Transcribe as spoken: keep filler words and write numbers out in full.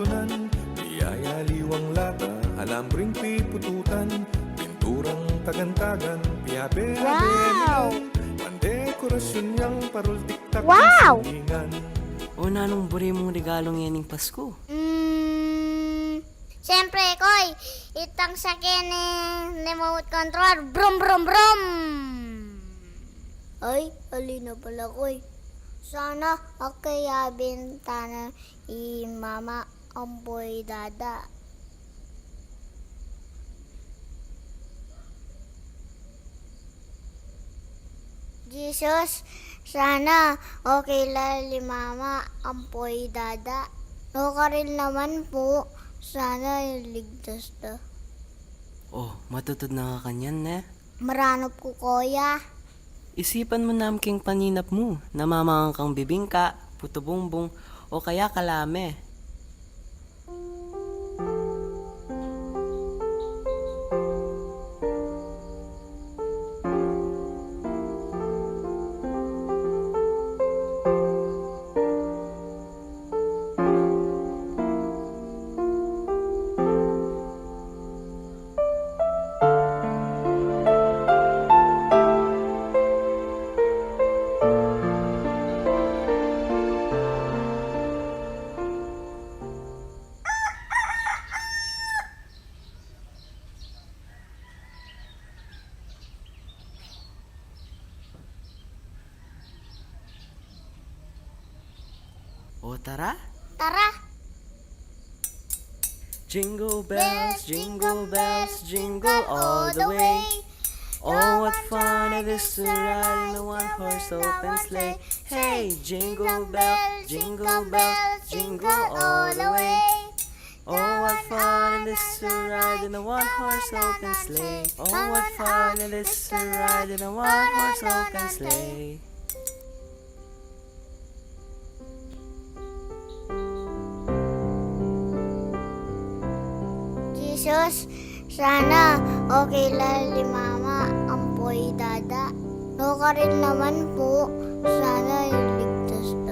Tunan, biyaya liwang lata, alambring pipututan, pinturang tagantagan, piyabe-abe Wow! Pandekurasyun yang parultiktak Wow! Siningan. O, nanung buri mung regalu ngening Pasku? Mm, siyempre, Koy, itang sakyan ning remote control. Brum, brum, brum! Ay, ali na pala, Koy. Sana akayabin tana i Mama ampo i Dada. Jesus, sana okay la i Mama ampo i Dada. Nukarin naman pu, sana iligtas da. O, matutud na ka kanyan, ne? Maranup ku, Koya. Isipan mu namu king paninap mu, namamangan kang bibingka, putu bungbung, o kaya kalame. O, tara? Tara! Jingle bells, jingle bells, jingle all the way. Oh, what fun it is to ride in a one-horse open sleigh. Hey, jingle bells, jingle bells, jingle all the way. Oh, what fun it is to ride in a one-horse open sleigh. Oh, what fun it is to ride in a one-horse open sleigh. Jesus, sana okay la i Mama ampo i Dada. Nukarin naman pu, sana iligtas da.